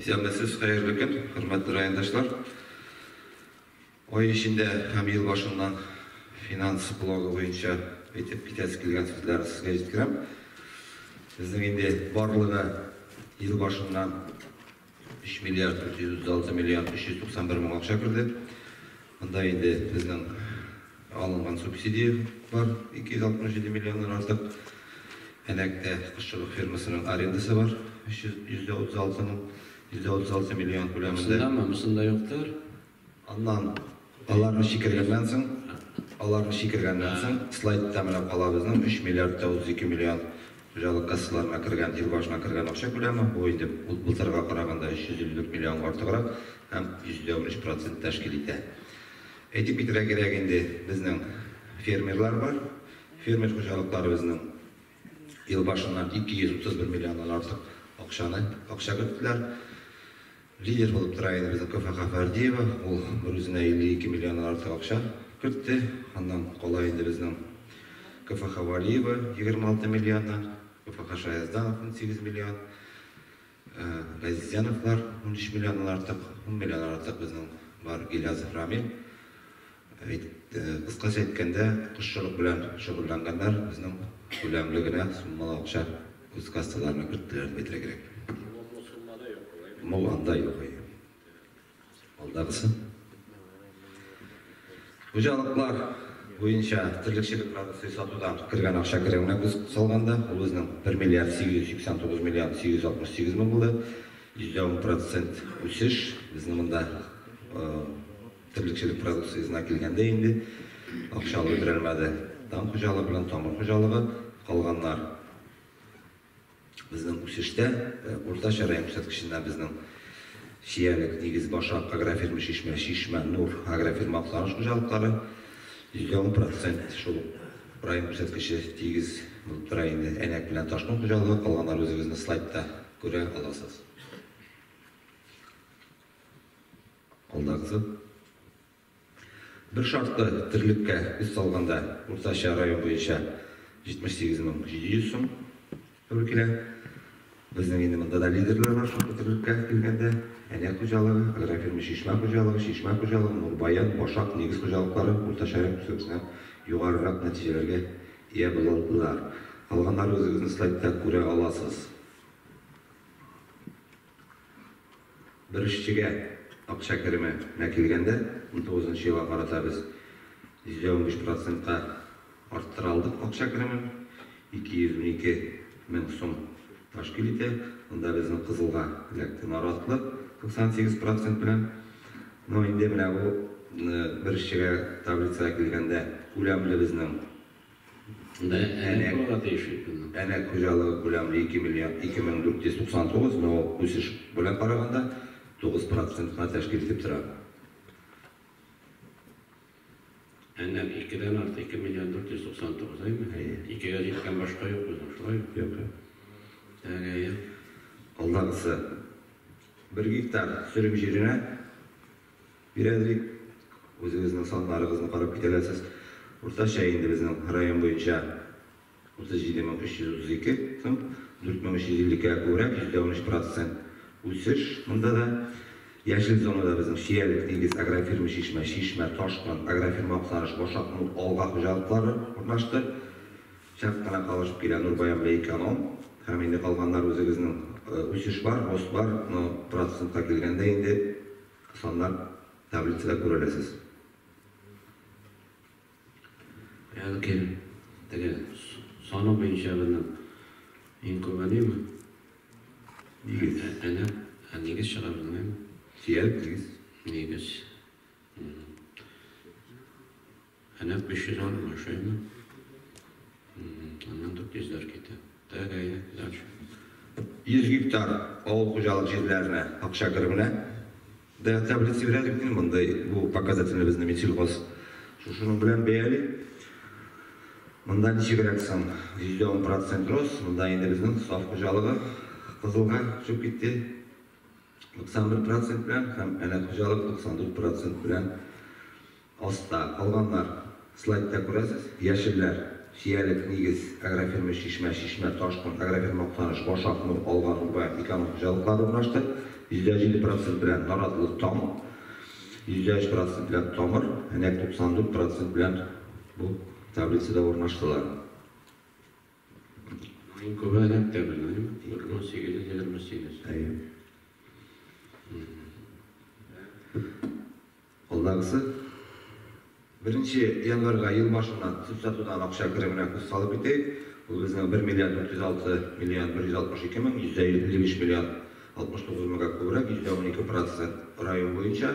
Исәнмесез, хәерле көн, хөрмәтле райондашлар. Ай эчендә һәм ел башыннан финанс блогы буенча әйтеп китәсе килгән сүзләрне сезгә җиткерәм. Безнең инде барлыгы ел башыннан 3 миллиард 436 миллион 391 мең акча керде. Монда инде безнең алынган субсидия бар, 267 миллионнан артык. Әнәктә кошчылык фермасының арендасы бар, 336 мең, 136 миллион күләмендә. Монысындамы? Монысында юктыр. Аннан аларны чикергәннән соң, аларны чикергәннән соң, слайдта менә кала безнең 3 миллиард та 32 миллион хуҗалык кассаларына кергән, ел башына кергән акча күләме. Бу инде былтырга караганда 354 миллионга артыграк һәм 113% тәшкил итә. Әйтеп китәргә кирәк инде, безнең фермерлар бар. Фермер хуҗалыклары безнең ел башыннан 231 миллионнан артык акчаны акча керттеләр. Лидер булып тора инде безнең КФХ Фәрдиева, ул бер үзенә 52 миллионнан артык акча кертте. Аннан кала инде безнең КФХ Валиева 26 миллионнан, КФХ Шаязданов 18 миллион, Газизяновлар 13 миллионнан артык, 10 миллионнан артык безнең бар Гилязов Рамил. Кыскача әйткәндә, кошчылык белән шөгыльләнгәннәр безнең күләмле генә суммалы акча үз кассаларына керттеләр дип әйтергә кирәк. Мул анда юк, әйе. Алдагысы. Хуҗалыклар буенча терлекчелек продукция сатудан кергән акча кеременә күз салганда, ул безнең 1 миллиард 889 миллион 868 мең булды. 110% үсеш. Безнең монда терлекчелек продукциясенә килгәндә инде акча алып бетерелмәде. Таң хуҗалыгы белән Тамыр хуҗалыгы, калганнар безнең үсештә. Уртача район күрсәткеченнән безнең Чиялек, Нигез, Башак, агрофирма Чишмә, Чишмә, Нур, агрофирма Актаныш хуҗалыклары 110% шул район күрсәткече тигез булып тора инде. Әнәк белән Ташкын хуҗалыгы, калганнар үзегезнең слайдта күрә аласыз. Алдагысы. Бер шартлы терлеккә күз салганда, уртача район буенча 78 мең 700 сум туры килә. Безнең инде монда да лидерлар бар шартлы терлеккә килгәндә. Әнәк хуҗалыгы, агрофирма Чишмә хуҗалыгы, Чишмә хуҗалыгы, Нурбаян, Башак, Нигез хуҗалыклары уртача район күрсәткеченнән югарырак нәтиҗәләргә ия булдылар. Калганнары үзегезнең слайдта күрә аласыз. Бер эшчегә акча кеременә килгәндә, 19 нчы елга карата без 115 процентка арттыра алдык акча керемен, 212 мең сум тәшкил итә. Монда безнең кызылга эләкте Наратлы 98 процент белән. Ну, инде менә бу бер эшчегә таблицага килгәндә күләмле безнең Монда әнәк булырга тиеш бит безнең. Әнәк хуҗалыгы күләмле 2 миллион 2499, но үсеш белән караганда 9 процент кына тәшкил итеп тора. Әнәк икедән артык, 2 миллион 499, әйме? Әйе. Икегә җиткән башка юк безнең, шулай бит? Юк, юк. Так, әйе. Алдагысы 1 гектар сөрем җиренә бирәдек. Үзегезнең саннарыгызны карап китә аласыз. Уртача инде безнең район буенча 37332 сум, 4352 күбрәк, 13% үсеш монда да. Яшел зонада безнең Чиялек, Нигез, агрофирма Чишмә, Чишмә, Ташкын, агрофирма Актаныш, Башак, Нур, Алга хуҗалыклары урнашты. Чак кына калышып килә Нурбаян белән Эконом. Һәм инде калганнар үзегезнең үсеш бар, рост бар, но процентка килгәндә инде саннар таблицада күрә аласыз. Әлки теге саны буенча безнең иң күбе ниме? Нигез. Әнә, нигез чыга безнең, әйме? Чиялек, Нигез. Нигез. Әнә 560, әйме? Аннан 400ләр китә. Так, әйе, дальше. 100 гектар авыл хуҗалык җирләренә акча кеременә дә таблица бирәдек инде. Монда бу показательне безнең Минсельхоз шушының белән бәяли. Монда ничегрәк соң? 10% рост. Монда инде безнең Саф хуҗалыгы кызылга төшеп китте. 91% белән һәм Әнәк хуҗалыгы 94% белән аста. Калганнар слайдта күрәсез. Яшелләр Чиялек, Нигез, агрофирма Чишмә, Чишмә, Ташкын, агрофирма Актаныш, Башак, Нур, Алга, Нурбаян, Эконом хуҗалыклары урнашты. %7% белән Наратлы Таң, %3% белән Тамыр, Әнәк 94% белән бу таблицада урнаштылар. Иң күбе Әнәктә белән, 1828. Әйе. Алдагысы 1 январьга ел башыннан сөт сатудан акча кеременә күз салып китәйек. Ул безнең 1 миллиард 406 миллион 162 мең, %55 миллион 69 меңгә күбрәк, %12% район буенча.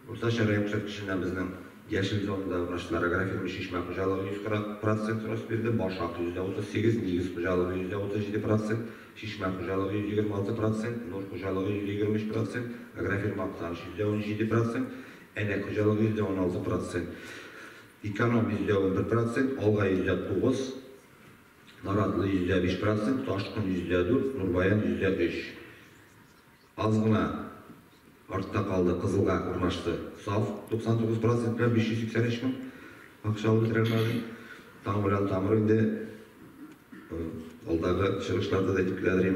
Уртача район күрсәткеченнән безнең яшел зонада урнаштылар. Агрофирма Чишмә хуҗалыгы 140% рост бирде, Башак %38, Нигез хуҗалыгы %37%, Чишмә хуҗалыгы 126%, Нур хуҗалыгы 123%, Агрофирма Актаныш %17%, Әнәк хуҗалыгы %16%, Эконом %11%, Алга %9, Наратлы %5%, Ташкын %4, Нурбаян %3. Аз гына артта калды, Кызылга урнашты. Саф 99% белән 583 мең акча алып бетерә. Таң белән Тамыр инде алдагы чыгышларда да әйтеп киләдер.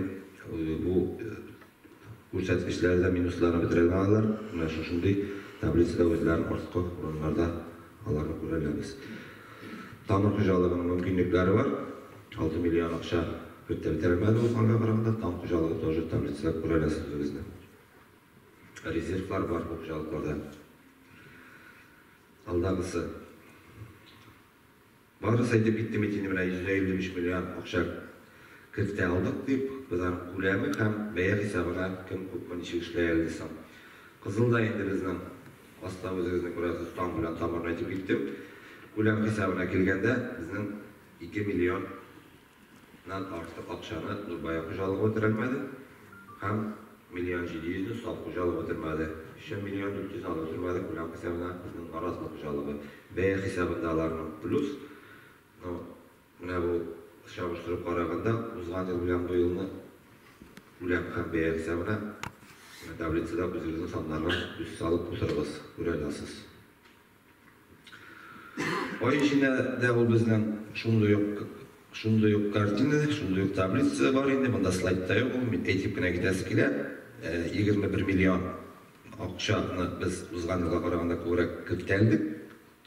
Бу күрсәткечләрдә минусларны бетерә алмадылар. Менә шушындый таблицада үзләрен арткы урыннарда аларны күрә алабыз. Тамыр хуҗалыгының мөмкинлекләре бар. 6 миллион акча кертеп бетермәде узганга караганда. Таң хуҗалыгы тоже таблицада күрә аласыз үзегезне. Резервлар бар бу хуҗалыкларда. Алдагысы. Барысы әйтеп киттем бит инде, менә 155 миллион акча кертә алдык дип, без аның күләме һәм бәя хисабына кем күпме ничек эшләй алды соң. Кызыл да инде безнең аста үзегезне күрәсез, Таң белән Тамырны әйтеп киттем. Күләм хисабына килгәндә безнең 2 миллионнан артык акчаны Нурбаян хуҗалыгы бетерелмәде һәм 1,7 миллионны Саф хуҗалыгы бетермәде. 3 миллион 400 алып бетермәде күләм хисабына безнең Наратлы хуҗалыгы. Бәя хисабында аларның плюс. Но менә бу чагыштырып караганда узган ел белән бу елны күләм һәм бәя хисабына таблицада үзегезнең саннарга күз салып утырыгыз, күрә аласыз. Ай эчендә дә ул безнең шундый ук картина, шундый ук таблица бар инде. Монда слайдта юк ул, мин әйтеп кенә китәсе килә. 21 миллион акчаны без узган елга караганда күбрәк кертәлдек.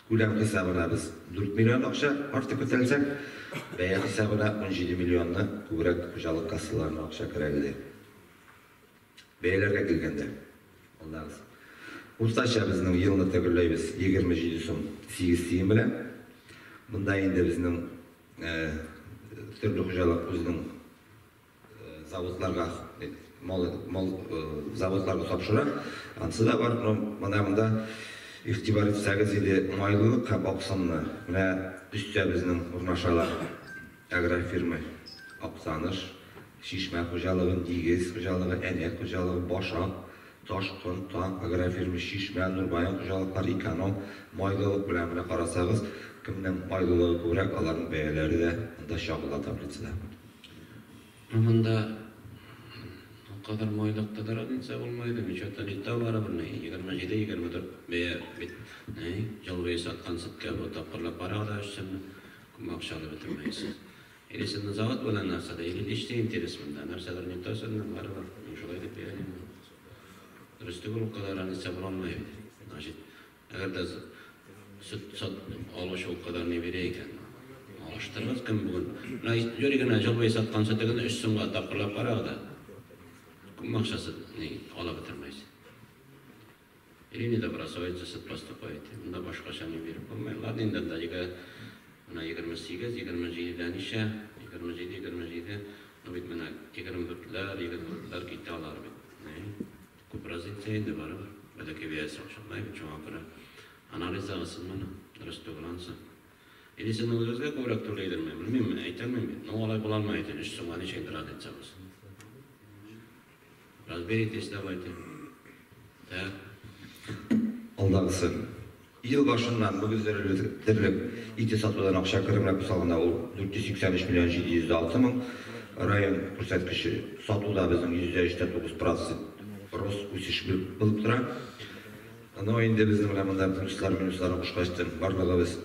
Күләм хисабына без 4 миллион акча артык кертәлсәк, бәя хисабына 17 миллионны күбрәк хуҗалык кассаларына акча керәлде. Бәяләргә килгәндә, алдагысы. Уртача безнең елны төгәлләйбез 27 сум 8 тиен белән. Монда инде безнең төрле хуҗалык үзенең заводларга мал заводларга тапшыра. Ансы да бар. Но менә монда игътибар итсәгез иде, майлылык һәм аксымны. Менә өстә безнең урнашалар агрофирма Актаныш, Чишмә хуҗалыгы, Нигез хуҗалыгы, Әнәк хуҗалыгы, Башак, Ташкын, Таң, агрофирма Чишмә, Нурбаян хуҗалыклары, Эконом, майлылык белән менә карасагыз, кемнең майлылыгы күбрәк, аларның бәяләре дә анда чагыла таблицада. Монда ул кадәр майлыкта да разница булмайды. Ничек не то барыбер ни 27 24 бәя бит. Ни ел буе саткан сөткә бу тапкырлап бара да өчен күп акча алып бетермәйсез. Или сезнең завод белән нәрсәдә, или личный интерес монда. Нәрсәдер не то сезнең барыбер. Мин шулай дип уйлыйм. Дөрес түгел, ул кадәр разница була алмый бит. Значит, әгәр дә сөт сат алучы ул кадәр ни бирә икән, алыштырыгыз кем бүген. Менә юри генә ел буе саткан сөтегезне 3 сумга тапкырлап карагыз да. Күп акчасы ни алып бетермәйсез. Или недобросовестно сөт поступает. Монда башкача ни биреп булмый. Ладно, инде анда менә 28, 27 ничә? 27, 27. Ну бит менә 24ләр, 24ләр китә алар бит. Ни? Күп разница инде барыбер. Бәләкәй бәясе охшамай бит, шуңа күрә анализлагызсын моны. Дөрес түгел ансы. Или сезнең үзегезгә күбрәк түләйдерме? Белмим, әйтә алмыйм бит. Ну, алай була алмый инде. 3 сумга ничек инде разница булсын? Разберитесь давайте. Так. Алдагысы. Ел башыннан мөгез терлек ите сатудан акча кеременә күз салганда ул 483 миллион 706 мең. Район күрсәткече сатуда безнең 3,9% рост, үсеш булып тора. Но инде безнең менә монда плюслар, минусларны кушкач, барлыгы без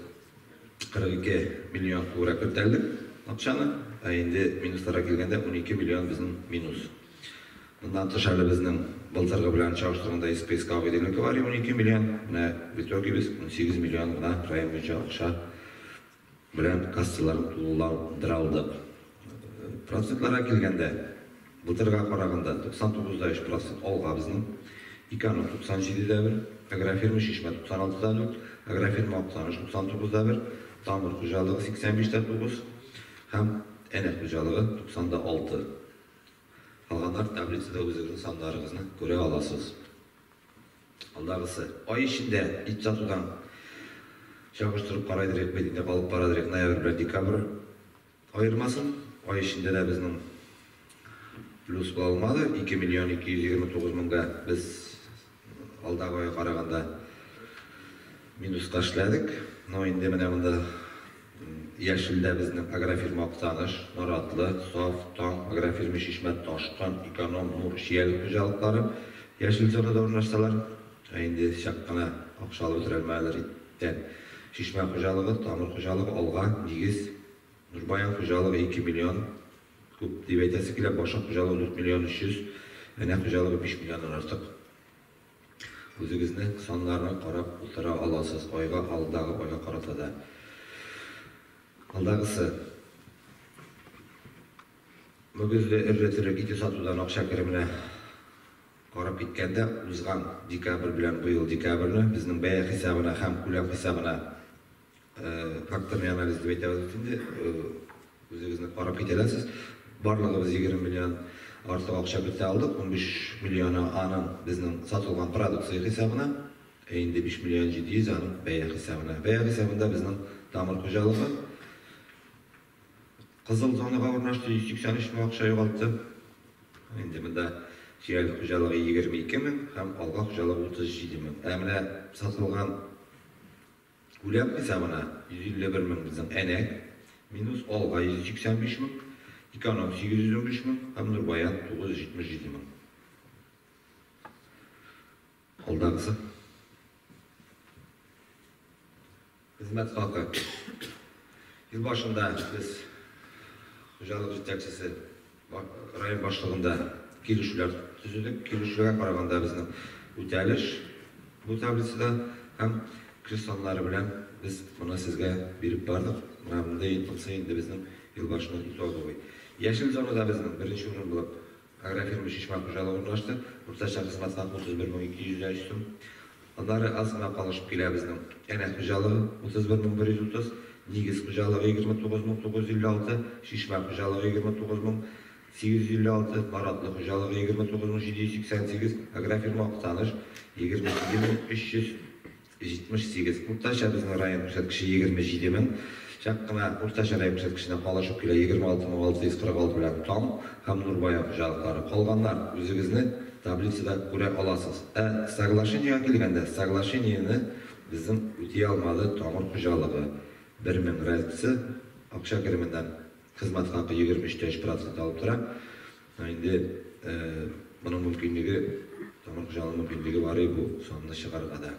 42 миллион күбрәк кертәлдек акчаны, ә инде минусларга килгәндә 12 миллион безнең минус. Моннан тыш әле безнең Былтыргы белән чагыштырганда СПСК Агыйделнеке бар 12 миллион. Менә в итоге без 18 миллион гына район буенча акча белән кассаларын тулыландыра алдык. Процентларга килгәндә, былтырга караганда 99,3 процент алга безнең. Эконом 97,1, Агрофирма Чишмә 96,4, Агрофирма Актаныш 99,1, Тамыр хуҗалыгы 85,9 һәм Әнәк хуҗалыгы 96. Калганнар таблицада үзегезнең саннарыгызны күрә аласыз. Алдагысы, ай эчендә ит сатудан чагыштырып карайдырыйк бит инде, алып барадырыйк ноябрь белән декабрь аермасын. Ай эчендә дә безнең плюс була алмады. 2 миллион 229 меңгә без алдагы айга караганда минуска эшләдек. Но инде менә монда яшелдә безнең агрофирма Актаныш, Наратлы, Саф, Таң, агрофирма Чишмә, Ташкын, Эконом, Нур, Чияле хуҗалыклары яшел зонада урнашсалар, ә инде чак кына акча алып бетерә алмадылар иттән. Чишмә хуҗалыгы, Тамыр хуҗалыгы, Алга, Нигез, Нурбаян хуҗалыгы 2 миллион күп дип әйтәсе килә, Башак хуҗалыгы 4 миллион 300, Әнә хуҗалыгы 5 миллионнан артык. Үзегезне саннарны карап утыра аласыз, айга, алдагы айга карата да. Алдагысы мөгезле эре терек ите сатудан акча кеременә карап киткәндә, узган декабрь белән быел декабрьне безнең бәя хисабына һәм күләм хисабына факторный анализ дип әйтәбез бит инде, үзегезне карап китә аласыз. Барлыгы без 20 миллион артык акча кертә алдык, 15 миллионы аның безнең сатылган продукция хисабына, ә инде 5 миллион 700 аның бәя хисабына. Бәя хисабында безнең Тамыр хуҗалыгы кызыл зонага урнашты, 183 мең акча югалтты. Инде монда Чияле хуҗалыгы 22 мең һәм Алга хуҗалыгы 37 мең. Ә менә сатылган күләм хисабына 151 мең безнең Әнәк, минус Алга 185 мең, Эконом 815 мең һәм Нурбаян 977 мең. Алдагысы. Хезмәт хакы. Ел башында без хуҗалык җитәкчесе район башлыгында килешүләр төзедек. Килешүгә караганда безнең үтәлеш бу таблицада һәм кеше саннары белән без моны сезгә биреп бардык. Менә мондый инфляция инде безнең ел башының итоговый. Яшел зонада безнең беренче урын булып агрофирма Чишмә хуҗалыгы урнашты. Уртача хезмәт хакы 31 203 сум. Аннары аз гына калышып килә безнең Әнәк хуҗалыгы 31 130, Нигез хуҗалыгы 29 956, Чишмә хуҗалыгы 29 856, Наратлы хуҗалыгы 29 788, агрофирма Актаныш 27 378. Уртача безнең район күрсәткече 27 мең. Чак кына уртача район күрсәткеченә калышып килә 26 646 белән Таң һәм Нурбаян хуҗалыклары. Калганнар үзегезне таблицада күрә аласыз. Ә соглашениегә килгәндә, соглашениене безнең үти алмады Тамыр хуҗалыгы. 1 мең разница акча кеременнән хезмәт хакы 23,3% алып тора. Инде моның мөмкинлеге, Тамыр хуҗалыгының мөмкинлеге бар бу санны чыгарырга да.